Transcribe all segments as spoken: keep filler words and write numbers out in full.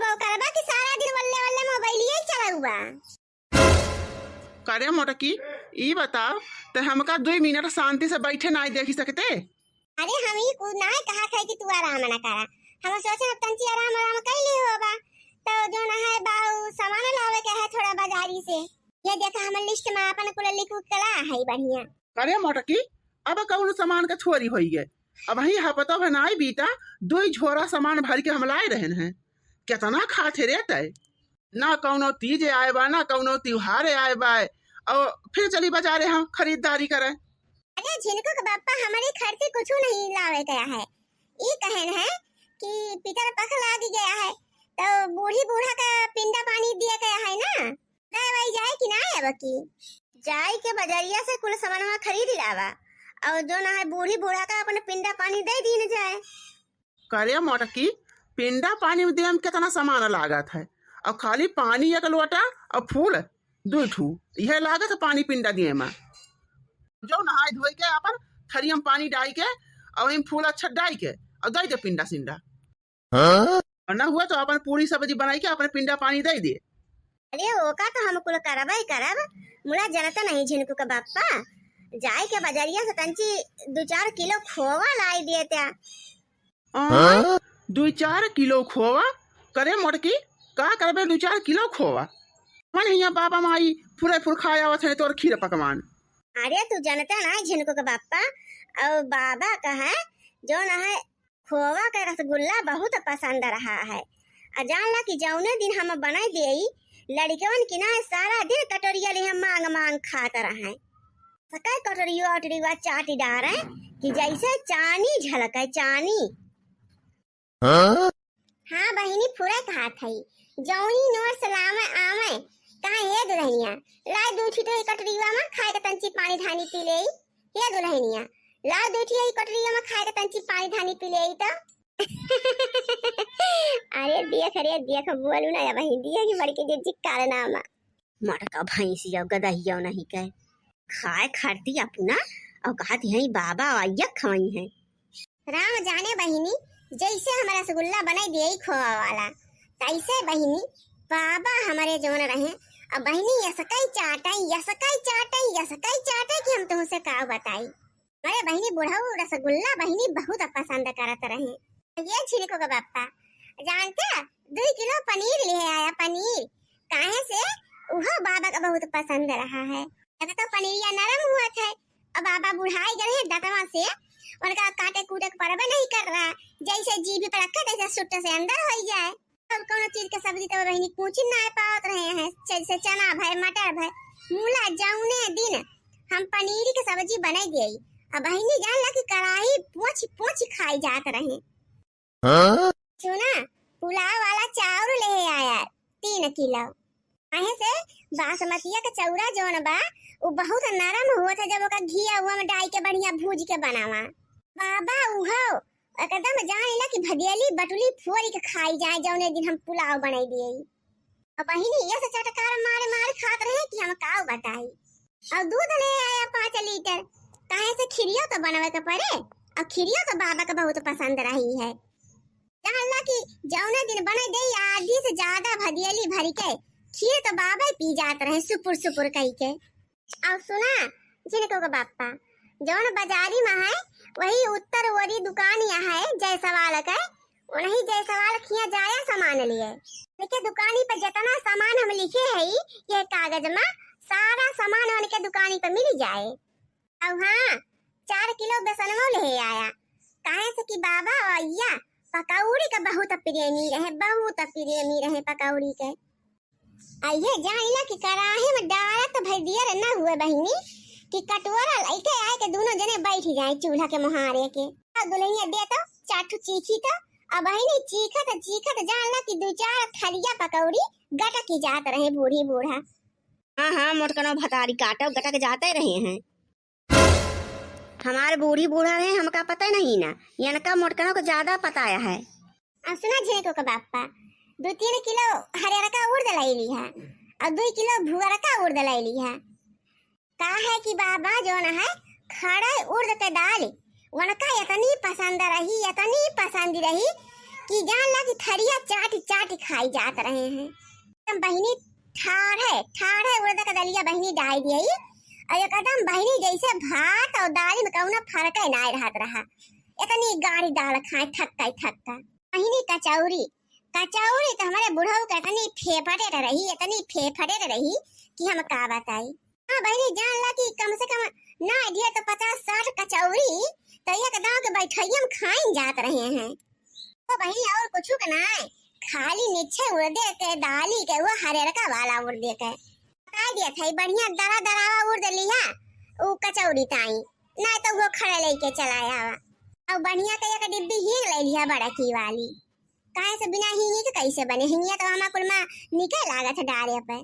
वो करबा कि सारा दिन वल्ले वल्ले मोबाइलिए चलाउबा। करे मोटकी, ई बताओ, ते हमका दुई मिनट शांति से बैठे नाई देखी सकते? अरे, हम ई कुछ नाई कहा थे कि तू आराम ना करा। हम सोचे अब तंची आराम आराम कर ली होबा, तो जो ना है बाऊ सामान लावे के है थोड़ा बाजारी से। ये देखा हमर लिस्ट में अपन कुल लिख उख के ला है बढ़िया। करे मोटकी, अब कौन सामान के थोरी होई गए? अब ही हपता भनाई बीता, दुई झोरा सामान भर के हम लाए रहन हैं। कितना खाते रे तय? ना कौनो तीज आए बा, ना कौनो त्योहार आए बा, और फिर चली बाजारे हम खरीदारी करे। अरे झिनकू के बापा, हमारे खर्चे कुछ नहीं लावे गया है। ई कहन है कि पितर पख लाग गया है, तो बूढ़ी बूढ़ा का पिंडा पानी दिया गया है ना, दे वही जाए कि ना अब की? जाए के बजरिया से कुल सामानवा खरीद लावा, और जो ना है बूढ़ी बूढ़ा का अपन पिंडा पानी दे दीन जाए। करे मोटकी, पिंडा पानी में देम कितना सामान लागत है, और खाली पानी एक लोटा और फूल दुई ठू, यह लागत है पानी पिंडा दिए में। जो नहाए धोए के अपन थरिया में पानी डाल के और वही फूल अच्छा डाल के और दे दे पिंडा सिंडा। हाँ? और ना हुआ तो अपन पूरी सब्जी बनाई के अपने पिंडा पानी दे दे। अरे ओका तो हम कुल करबे करब, मुला जनता नहीं झिनकू के बापा, जाए के बजरिया से तंची दो चार किलो खोवा लाई दिए त्या। हाँ? दो चार किलो खोवा? करे मोटकी, का करबे दो चार किलो खोवा? मन हिया बाबा माई फुरे फुर खाए आवत है तोर खीर पकवान। अरे तू जनता ना झिनकू के बापा, और बाबा का है जो ना है खोवा का रसगुल्ला बहुत पसंद रहा है। आ जान ला कि जौने दिन हम बनाई देई, लड़कवन की ना सारा दिन कटोरिया ले हम मांग मांग खात रहे। सकै कटोरिया अटोरिया चाटी डारे कि जैसे चानी झलके चानी। हाँ? हाँ बहिनी, फुरे कहात हई, जौनी नोर से लावे आवे, कहाँ ये दुल्हनिया, लाई दू ठिठो ही कटोरिया में खाए के तंची पानी धानी पी लेई। ये दुल्हनिया, लाई दू ठिठो ही कटोरिया में खाए के तंची पानी धानी पी लेई तो। अरे देख रे देख, बोलू ना बहिनी, देख कि बड़की जिज्जी कारनामा। मटका भैंसिया गदहिया नहीं के खाए खरती अपना, और कहत यही बाबा आइया खवाई है। राम जाने बहिनी, जैसे हम रसगुल्ला बनाई दिए खोवा वाला, तैसे बहिनी बाबा हमारे जौन रहे, अब बहिनी यसकाई चाटाई, यसकाई चाटाई, यसकाई चाटाई कि हम तुमसे का बताई। अरे बहिनी, बुढ़ऊ रसगुल्ला बहिनी बहुत पसंद करत रहे। ये झिनकू के बापा, जानते, दो किलो पनीर ले आया, पनीर। काहे से उहो बाबा का बहुत पसंद रहा है। एक तो पनीरिया नरम हुआ था, और बाबा बुढ़ाई गए हैं दतवा से, उनका काटे कूटे के परबे नहीं कर रहा, जैसे जीभ पर रखे तैसे सुट्ट से अंदर हो जाए। और कौनो चीज के सब्जी तो बहिनी कुछ ना पावत रहे हैं, जैसे चना भय, मटर भय, मूला। जौने दिन हम पनीर के सब्जी बनाई दिए, अब बहिनी जान ला कि कढ़ाई पोंछ पोंछ खाई जात रहे। हाँ? सुना, पुलाव वाला चाउर ले आया तीन किलो। काहे से बासमतिया के चौरा जौन बा, उ बहुत नरम होत है, जब ओका घी हुआ में डाल के बढ़िया भूज के बनावा। बाबा उहो एकदम जान ला कि भदेली बटुली फोड़ के खाई जाए, जौने दिन हम पुलाव बनाई दिए। और बहिनी ये से चटकार मार मार खात रहे कि हम का बताई। और दूध ले आया पाँच लीटर, काहे से खिरियो तो बनवे के पड़े, और खिरियो तो बाबा के बहुत पसंद रही है। जानला कि जौने दिन बने दे आधी से ज्यादा भदियली भरी के खीर तो बाबा ही पी जात रहे सुपुर सुपुर कही के। और सुना, झिनकू के बापा, जौन बाजारी में है, वही उत्तर ओरी दुकान यहाँ है जायसवाल के, उन्हीं जायसवाल खिया जाया सामान लिए। उनके दुकानी पर जितना सामान हम लिखे है ये कागज में, सारा सामान उनके दुकानी पर मिल जाए। और हाँ, चार किलो बेसनवो ले आया, काहे से कि बाबा और अय्या पकौड़ी का बहुत प्रेमी रहे, बहुत प्रेमी रहे पकौड़ी के। आ ये जानिला कि कराही में डालत भर दियर न हुए बहिनी कि कटोरा लइके आए के दोनों जने बैठ जाए चूल्हा के मुहारे के। आ दुल्हनिया दे तो चार ठो चीखी तो, आ बहिनी चीखत चीखत जानला कि दो चार थरिया पकौड़ी गटक ही जात रहे बूढ़ी बूढ़ा। हाँ, हाँ, मोटकनो भतारी काटो गटक जाते रहे हैं। हमारे बूढ़ी बूढ़ा रहे, हमका पता ही नहीं ना, इनका मोटकनों को ज्यादा पता है। अब सुना झिनकू के बापा, दो तीन किलो हरियरका उड़द लैली है और दो किलो भुअरका उड़द लैली है। का है कि बाबा जौन है खड़े उड़द के दाल, उनका इतनी पसंद रही, इतनी पसंद रही कि जान ला कि थरिया चाटी चाटी खाई जात रहे हैं। एकदम बहिनी ठाढ़े, ठाढ़े उड़द का दलिया बहिनी डाल दिए, और एकदम बहिनी जैसे भात और दाल में कौनो फर्क ना रहत रहा। इतनी गाढ़ी दाल खाए, थक्का ही थक्का। बहिनी कचौरी, कचौरी तो हमारे बुढ़ऊ के इतनी फेफड़े रही, इतनी फेफड़े रही कि हम का बताई। हाँ बहिनी, जान ला कि कम से कम ना दिया तो पचास साठ कचौरी तो एक गाँव के बैठैया में खाइन जात रहे हैं। तो बहिनी और कुछ के ना, खाली निच्छे उड़दे के दाली के, वो हरेरका वाला उड़दे के। बताई दिया था, बढ़िया दरा दरावा उड़द लिहा, उ कचौरी ताई, ना तो वो खड़ा लेके चला आवा। और बढ़िया के एक डिब्बी हींग ले लिहा बड़की वाली, काहे से बिना हींगी के कैसे बने? हिंगिया तो हमार कुल में निके लागत है डारे पे।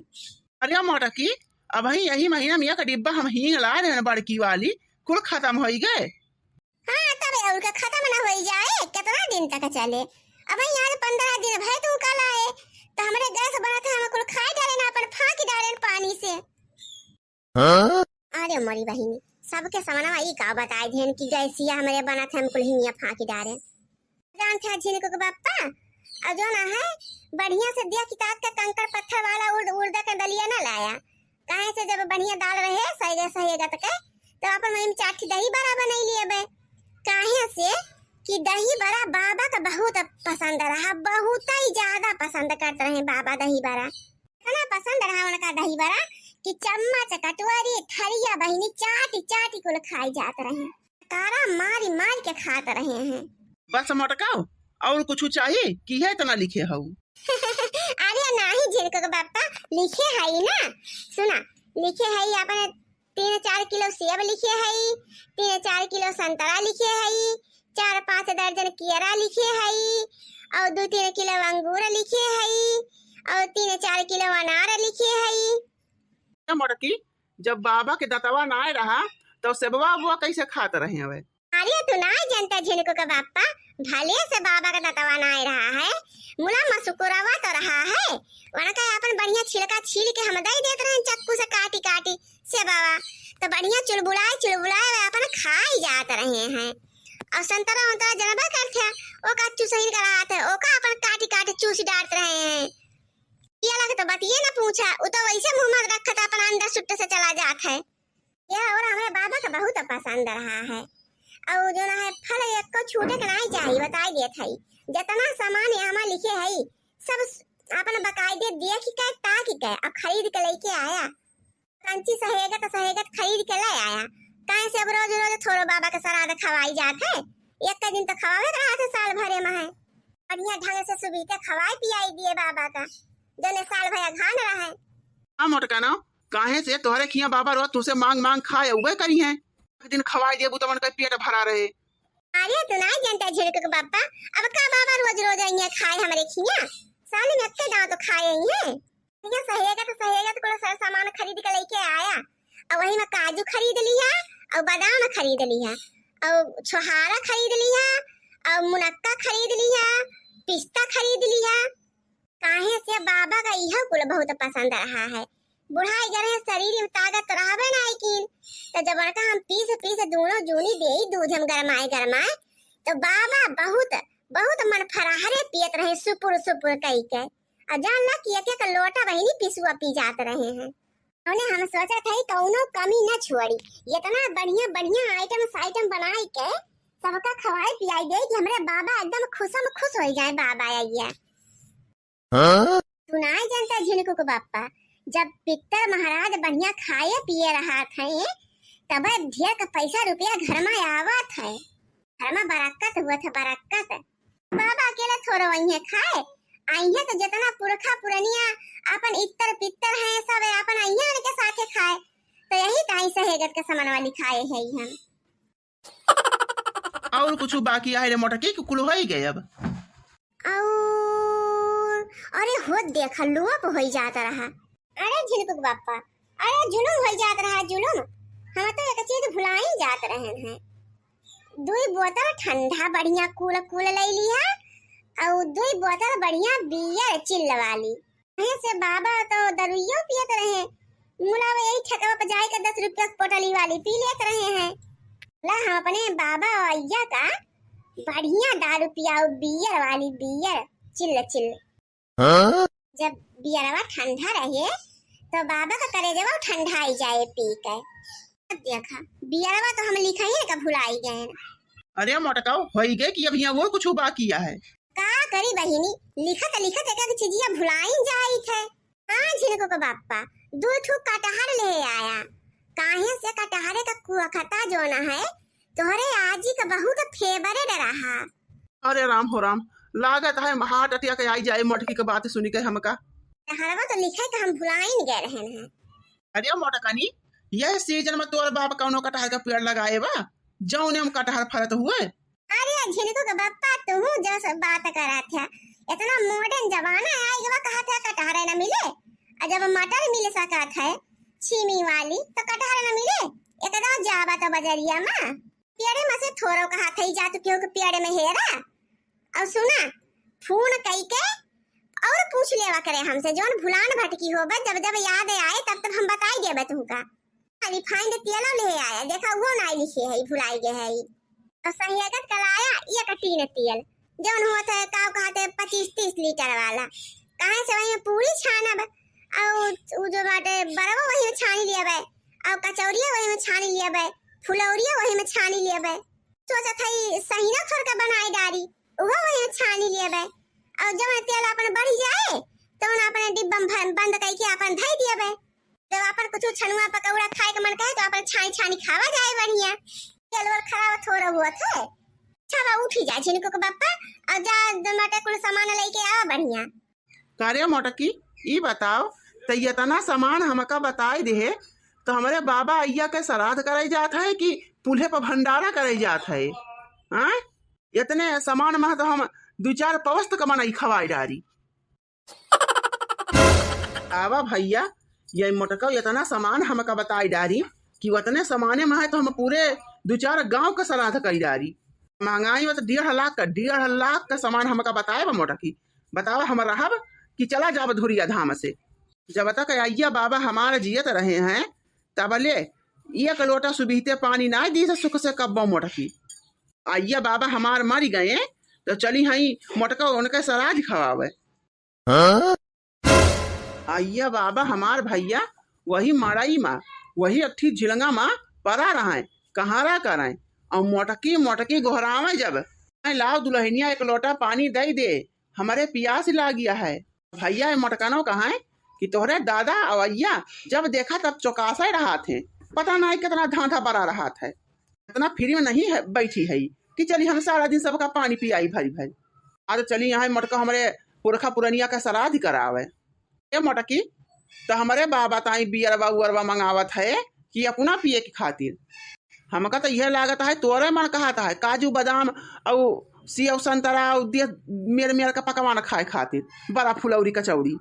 अरे मोटकी, अबहीं यही महीना में एक डिब्बा हम हींग लाए रहे बड़की वाली, कुल खतम होई गए। हाँ, तब और का खतम ना होई जाए, कितना दिन तक चले? अबहीं आज पंद्रह दिन भए तू का लाए, तो हमरे गैस बनत है, हम कुल खाए डारे ना, अपन फाँकी डारे पानी से। हाँ? अरे मोरी बहिनी, सबके समनवा ई का बताई देन कि गैसिया हमरे बनत है, हम कुल हिंगिया फाँकी डारे। जानत है झिनकू के बप्पा, और जो ना है, बढ़िया से दिया कि तात का कंकड़ पत्थर वाला उर्द, उर्द के दलिया ना लाया। काहे से जब बढ़िया दाल रहे, सहेगा, सहेगा तक, तो अपन वही में चार ठी दही बड़ा बनाई लिए बे। काहे से कि दही बड़ा बाबा का बहुत पसंद रहा, बहुत ही ज्यादा पसंद करते रहे बाबा दही बड़ा। इतना पसंद रहा उनका दही बड़ा कि चम्मच, कटोरी, थरिया बहिनी चाटी चाटी कुल खाई जात रहे। कारा मारी मारी के खात रहे हैं। बस मोटकाओ, और कुछ चाहिए कि है इतना लिखे हऊ? अरे नाही झिनकू के बप्पा, लिखे हई ना, सुना, लिखे हई अपने तीन चार किलो सेब लिखे हई, तीन चार किलो संतरा लिखे हई, चार पाँच दर्जन केरा लिखे हई, और दो तीन किलो अंगूर लिखे हई, और तीन चार किलो अनार लिखे हई। ए मोटकी, जब बाबा के दतवा नाय रहा, तो सेबवा उबवा कैसे खात रहे हवे? अरे तू नाय जनता झिनकू के बापा, भले से बाबा के दतवा नाय रहा है, मुला मसुकुरवा तो रहा है, वनका अपन बढ़िया छिलका छील के हम दई देत रहे चक्कू से काटी काटी सेबवा, तो बढ़िया चुलबुलाए चुलबुलाए वे अपन खाई जात रहे हैं। और संतरा उंतरा जनबे करत है, ओका चुसहिन का रहत है, ओका अपन काटी काटी चूस डारत रहे हैं। ये लगे तो बतिये ना पूछा, उ तो वैसे मुंह में रखत अपन अंडा सुट्टे से चला जात है। यह और हमरे बाबा का बहुत पसंद रहा है। और जो ना है फल एको छूटे के नाई चाही, बताई देत हई। जितना सामान यहाँ लिखे हई, सब स-, अपन बकायदे देख के, ताक के, अब खरीद के लेके आया। कंची सहेगत सहेगत खरीद के ले आया। काहे से अब रोज रोज थोड़ो बाबा के सराध खवाई जात है, एक दिन तो खवावे के रहत है साल भरे में है। बढ़िया ढंग से सुबीते खवाई पियाई दिए बाबा का, जने साल भर अघान रहे। हाँ मोटका ना, काहे से तोहरे खिया बाबा रोज तुसे मांग मांग खाए उबे करी हैं, एक दिन खवाई देबू तमन का पेट भरा रहे। अरे तू नाई जनता झिनकू के बापा, अब का बाबा रोज रोज अइहे खाए हमरे खिया? साल में अक्के दांव तो खाए अइहे। भैया सहेगत सहेगत कुल सर सामान खरीद के लेके आया, और वही में काजू खरीद लिया, और बादाम खरीद लिया, और छोहारा खरीद लिया, और मुनक्का खरीद लिया, पिस्ता खरीद लिया। काहे से बाबा का यह कुल बहुत पसंद रहा है। बुढ़ाई गए शरीर में ताकत तो रहबे ना कीन, तो जब उनका हम पीस पीस दोनों जूनी देई दूध हम गरमाए गरमाए, तो बाबा बहुत बहुत मन फराहरे पियत रहे सुपुर सुपुर कई के। और जान ला कि एक एक लोटा बहिनी पिसुआ पी जात रहे हैं। उन्हें हम सोचत है कौनो कमी न छोड़ी, इतना बढ़िया बढ़िया आइटम साइटम बनाई के सबका खवाई पियाई दे कि हमरे बाबा एकदम खुशम खुश हो जाए बाबा आइया। हाँ? तू नाई जनता झिनकू के बापा, जब पित्तर महाराज बढ़िया खाए पिए रहा थे, तब ढेर का पैसा रुपया घर में आवा थे, घर में बरक्कत हुआ था, बरक्कत। बाबा अकेले थोड़ो अइहे खाए, अइहे तो जितना पुरखा पुरनिया अपन इत्तर पित्तर हैं सब अपन अइहे उनके साथे खाए, तो यही ताई सहेगत के समनवा लिखाए है हम। और कुछ बाकी आहे रे मोटकी कि कुल होई गए अब? और अरे हो देखा लोप होई जात रहा। अरे झिनकुक बापा, अरे जुलुम होई जात रहा जुलुम। हम तो एक चीज भुलाई जात रहन हैं। दुई बोतल ठंडा बढ़िया कूल कूल ले लिहा और दुई बोतल बढ़िया बियर चिल्ल वाली। कहे से बाबा तो दरुइयो पियत रहे, मुला वो यही ठेकवा पर जाए के दस रुपया के पोटली वाली पी लेत रहे हैं। ला हम अपने बाबा अइया का बढ़िया दारू पियाओ, बियर वाली बियर, चिल्ल चिल्ल। हाँ? जब बियरवा ठंडा रहे, तो बाबा का करेजवा ठंडाई जाए पी के। अब देखा, बियरवा तो हम लिखा ही का भुलाई गए। अरे मोटकाओ, होई गए कि अब यहाँ वो कुछ बाकी है। का करी बहिनी, लिखत लिखत एक एक चीजिया भुलाइन जाइत है। हाँ झिनको के बापा, दू ठू कटहर ले आया। काहे से कटहरे का कुअखता जोन है, तोहरे आजी का बहुत फेवरेट रहा। अरे राम हो राम, लागत है हार्ट अटैक आई जाए मोटकी के बात सुनी के हमका। कटहरवा तो लिखे के हम भुलाइन गए रहन हैं। अरे मोटकनी, यह सीजन में तोर बाप कौनो कटहर का पेड़ लगाए बा, जौने में कटहर फरत हुए? अरे झिनको के बप्पा, तू जस बात करत है, इतना मॉडर्न जमाना आ गवा, कहत है कटहरे न मिले, और जब मटर मिल सकत है छीमी वाली, तो कटहर न मिले? एकदम जाबा तो बजरिया में, पेड़े में से थोड़ो कहत है, जा तू केहू के पेड़ में हेरा। और सुना, फोन कई के और पूछ लेवा करे हमसे, जौन भुलान भटकी होबे, जब जब याद आए तब तब हम बताई देबे तुमका। रिफाइंड तेलो ले आया, देखा वो नाई लिखे है, भुलाई गए है। और संयोगत कलाया ये का टीन तेल, जौन होत है का कहते पच्चीस तीस लीटर वाला, कहे से वही में पूरी छानब, और उ जो बाटे बरवा वही में छानी लेबे, और कचौड़िया वही में छानी लेबे, फुलौड़िया वही में छानी लेबे। सोचत है सही ना थोड़ के बनाई डारी, उहो वही में छानी लेबे, और जब तेल अपन बढ़ जाए तो उन अपने डिब्बा में भर- बंद करके अपन धई देबे। जब अपन कुछ छनुआ पकौड़ा खाए के मन कहे तो अपन छानी छानी खावा जाए बढ़िया। तेल वेल खराब थोड़ा हुआ थे। अच्छा बा, उठी जा झिनको के बप्पा, और जा दो बाटे कुल सामान लेके आवा बढ़िया। का रे मोटकी, ई बताओ, त इतना सामान हमका बताई देहे, तो हमरे बाबा अइया के श्राद्ध करे जात है कि पुल्हे पर भंडारा करे जात है? हाँ, इतने सामान में तो हम दू चार पवस्त का मनई खवाई डारी। आवा भैया, ये मोटका इतना सामान हमका बताई डारी कि उतने सामाने में है तो हम पूरे दू चार गांव का श्राद्ध कई डारी। महंगाई में तो डेढ़ लाख का, डेढ़ लाख का सामान हमका बताए बा मोटकी। बतावा हम रहब कि चला जाब धुरिया धाम से। जब तक अइया बाबा हमार जियत रहे हैं, तबले एक लोटा सुबीते पानी ना दी से सुख से कब्बो मोटकी। अइया बाबा हमार मर गए, तो चली हई मोटका उनके श्राद्ध खवावे। हाँ? अइया बाबा हमार भैया वही मड़ई मा, वही अट्ठी झिलंगा मा परा रहैं, कहारा करैं, और मोटकी मोटकी गोहरावैं जब, "लाओ दुलहिनिया एक लोटा पानी दई दे, हमरे पियास लागिया है।" भैया ए मोटकनो कहैं कि तोहरे दादा और अइया जब देखा तब चौकासै रहत हैं, पता नाहीं कितना धांधा बरा रहत है। इतना फ्री में नहीं है, बैठी है कि चली हम सारा दिन सबका पानी पियाई भरी भरी। आज चली यहाँ मोटका हमरे पुरखा पुरनिया का श्राद्ध करावे। ए मोटकी, तो हमरे बाबा ताई बियरवा उयरवा मंगावत है कि अपना पिए के खातिर। हमका तो यह लागत है तोरे मन कहत है काजू बादाम और सेव संतरा और दे मेर मेर का पकवान खाए खातिर, बरा फुलौरी कचौड़ी।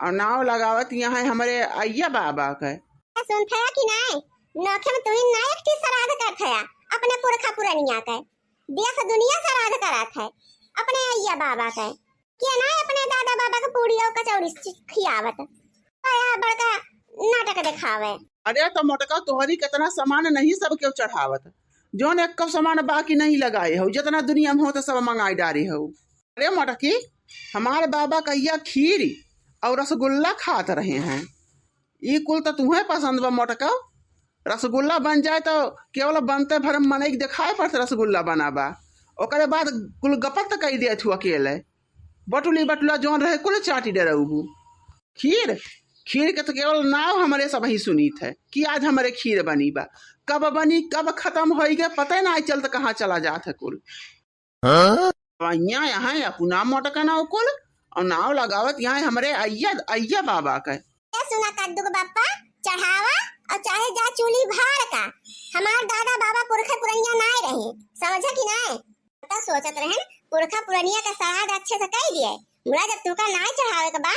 और नाव लगावत यहाँ है हमरे अइया बाबा के। सुन थया कि नाय, नौखे में तुहिन ना एक ठे श्राद्ध कर थया, अपने पुरखा पुरनिया के। देश दुनिया श्राद्ध करात है, अपने अइया बाबा के। के ना अपने दादा बाबा के पूड़ी और कचौड़ी खियावत। आया बड़का नाटक दिखावे। अरे तो मोटका तोहरी कितना सामान नहीं सब केहू चढ़ावत। जौन एक कप सामान बाकी नहीं लगाए हो, जितना दुनिया में हो तो सब मंगाई डारे हो। अरे मोटकी, हमार बाबा कहिया खीर और रसगुल्ला खात रहे हैं। ई कुल तो तुहें पसंद बा मोटका। रसगुल्ला बन जाए तो केवल बनते भर मनई के देखाए पड़त रसगुल्ला बना बा। ओकरे बाद कुल गपत कई देत हूँ अकेले। बटुली बटुला जौन रहे कुल चाटी डरऊ। खीर, खीर के तो केवल नाव हमरे सब ही सुनीत है कि आज हमरे खीर बनी बा। कब बनी, कब खत्म होई गए, पता ना चलत कहाँ चला जात है कुल। हाँ? अब यहाँ, यहाँ अपना मोटका नाव कुल और नाव लगावत यहाँ हमरे अइया, अइया बाबा के। ए सुना कद्दू के बापा, चढ़ावा और चाहे जा चूल्ही भार का। हमार दादा बाबा पुरखे पुरनिया नाय रहे, समझे कि नाय? तो सोचत रहन पुरखा पुरनिया का श्राद्ध अच्छे से कई दिए, मुड़ा जब तुका नाय चढ़ावे के बा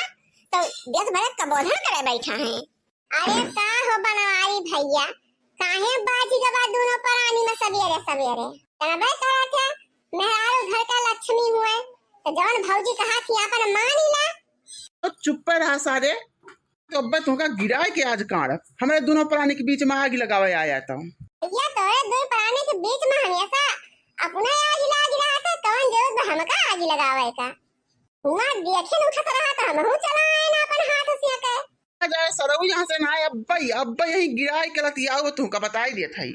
तो देश भरे कबोधन करे बैठा है। अरे का हो बनवारी भैया, काहे बाजी के बाद दोनों परानी में सवेरे सवेरे? जानबे करत है, मेहरारू घर का लक्ष्मी हुए, तो जौन भौजी कहा थी अपन मानी ला। तो चुप्पे रहा सारे, तो अब्बे तुमका गिराए के आज कांड, हमरे दोनों परानी के बीच में आग लगावे आया तो। भैया तोरे दो परानी के बीच में हमेशा अपने आग लाग रहा था, तो हमका आगी लगावे का? हुआ देखे न उठत रहा तो हमहू चला आए ना अपन हाथ से के। आ जाए सरऊ यहाँ से ना, अब्बई, अब्बई यहीं गिराए के लतियाओ तुमका बताई देत हई।